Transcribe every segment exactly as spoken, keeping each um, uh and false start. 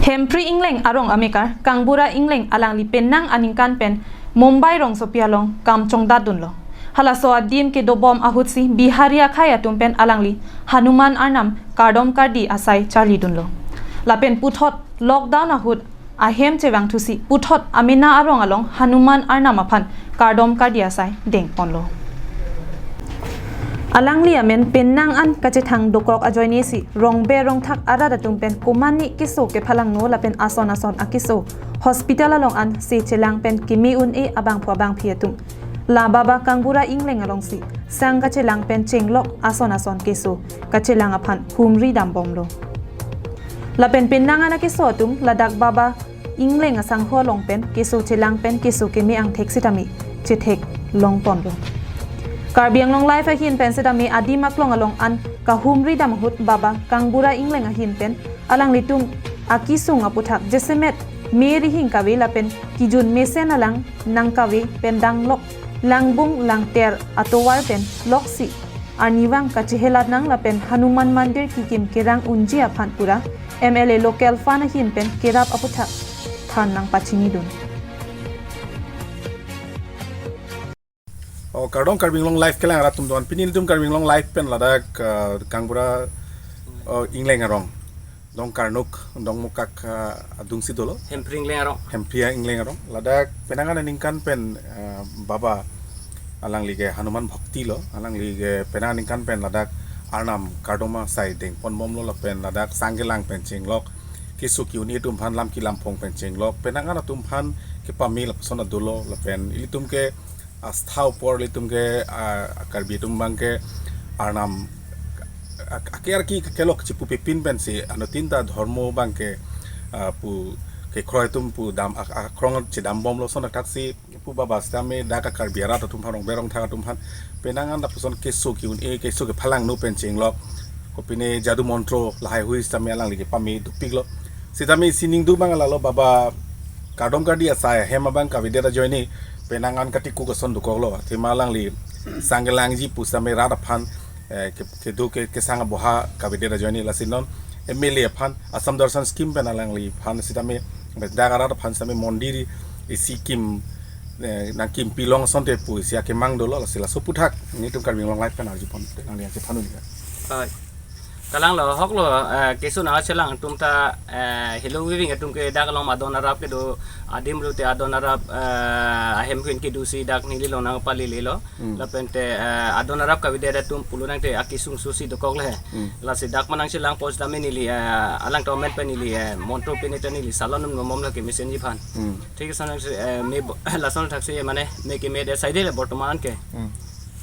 Hempri Ingleng arong amekar Kangbura Ingleng alangli penang aningkan pen Mumbai rongsopi along kam chongdatdunlo. Halaso adim kedobom ahutsi Bihari akhei atum pen alangli Hanuman arnam kardom kardi asai charlidunlo. Lapen puthot lockdown ahut ahem chevangthusi puthot amena arong along Hanuman arnam aphan kardom kardi asai dengponlo. Alangli amen penang an kachethang dokok ajoinesi rongbe rongthak arat atum pen komatne keso kephalangno lapen ason ason akeso hospital along an se chelang pen keme un-e abangphu abangphi atum la Baba Kangbura Ingleng alongsi sang kachelang pen chenglok ason ason keso kachelang aphan humri dambomlo. Lapen penang an akeso atum ladak Baba Ingleng asangho along pen keso chelang pen keso keme angthek sitame chetheklongponlo. Karbi Anglong Live ahin pen sitame adim aklong along an kahumri dam ahut Baba Kangbura Ingleng ahin pen alanglitum akesung aputhak jasemet me rihing kave lapen kejun mesen alang nangkave pen danglok langbung langter atovar pen loksi arnivang kachehelat nang lapen Hanuman Mandir kekim kerang unji aphan pura M L A local fund ahin pen kerap aputhak than nangpachinidun. Oh, kardom Karbi Anglong Live kelang arat atum doan. Pini nelitum Karbi Anglong Live pen ladak, uh, Kangbura, uh, Ingleng arong. Dong Karnuk, Dong Mukak, uh, adungsi dolo. Hempri Ingleng arong. Hempri Ingleng arong. Ladak penang aningkan pen, uh, Baba alangli ke Hanuman Bhakti lo. Alangli ke penang aningkan pen ladak arnam kardom asai dengponbomlo lapen ladak sang kelang pen chenglok. Keso ke-un-e atum aphan lam kelam phong pen chenglok. Penang an atum aphan kepame lapuson adolo lapen ilitum ke astha apor ilitum ke, ah, Karbi atum abang ke arnam ak-, ake arki kelok chipupepin pensi anuttin ta dhormo abang ke, ah, pu kekroi atum pu dam ak-, akrong chedambomlo ason athaksi pu Baba sitame dak a Karbi arat atum aphan rongbe rongthak atum aphan penang an lapuson keso ke-un-e keso kephalangno pen chenglok. Kopine jadu montro lahai hui sitame alangli kepame dopiklo. Sitame isi ningduk abang lalo Baba kardom kardi asai ahem abang kavedet ajoine penang an katikuk ason dokoklo. Athema alangli sang kelangji pu sitame rat aphan, eh, ke, kedo ke, kesang aboha kavedet ajoine lasi non M L A aphan Assam Darshan scheme pen alangliphan sitame dak arat aphan sitame mondir isi kim, eh, nangkimpi long asonte pu isi akemang dolo lasi laso aputhak nelitum Karbi Anglong Live pen arjupon nangli achephan un-e. Hai. Kalanglo, hoklo, eh, keso nangchelang atum ta, eh, helo weaving atum ke dak along adon arap kedo, adim rute adon arap, eh, ahem kin kedosi dak neli along nangpalililo. Hmm. Lapen te, eh, adon arap kavedet atum pulo nangte akesung sosi dokok le. Hmm. Lasi dak manang chelang pos dam neli, eh, alang tomen pen neli, eh, montro pen ita neli salon num nomom lake mesenji aphan. Hmm. Thik ason, eh, me bo-, lason thaksi mane me keme det saide le bortoman ke. Hmm.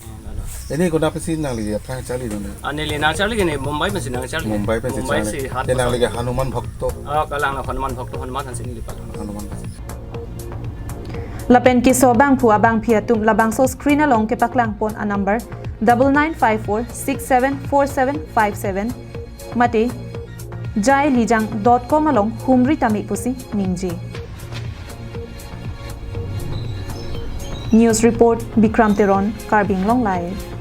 Eh, lalo. Ini konat pensi nangli aphrang charlidun? Ah, neli nangcharli ke ne Mumbai pensi nangcharli. Mumbai pensi Mumbai charli. Si hat. Te nangli ke Hanuman Bhakto? Oh, kalanglo Hanuman Bhakto, Hanuman pensi neli palo. Hanuman pensi. Lapen keso abangphu abangphi atum labangso screen along kepaklangpon a number double nine five four six seven four seven five seven mate jailijang dot com along humri tame pusi ningje. News report, Bikram Teron, Karbi Anglong Live.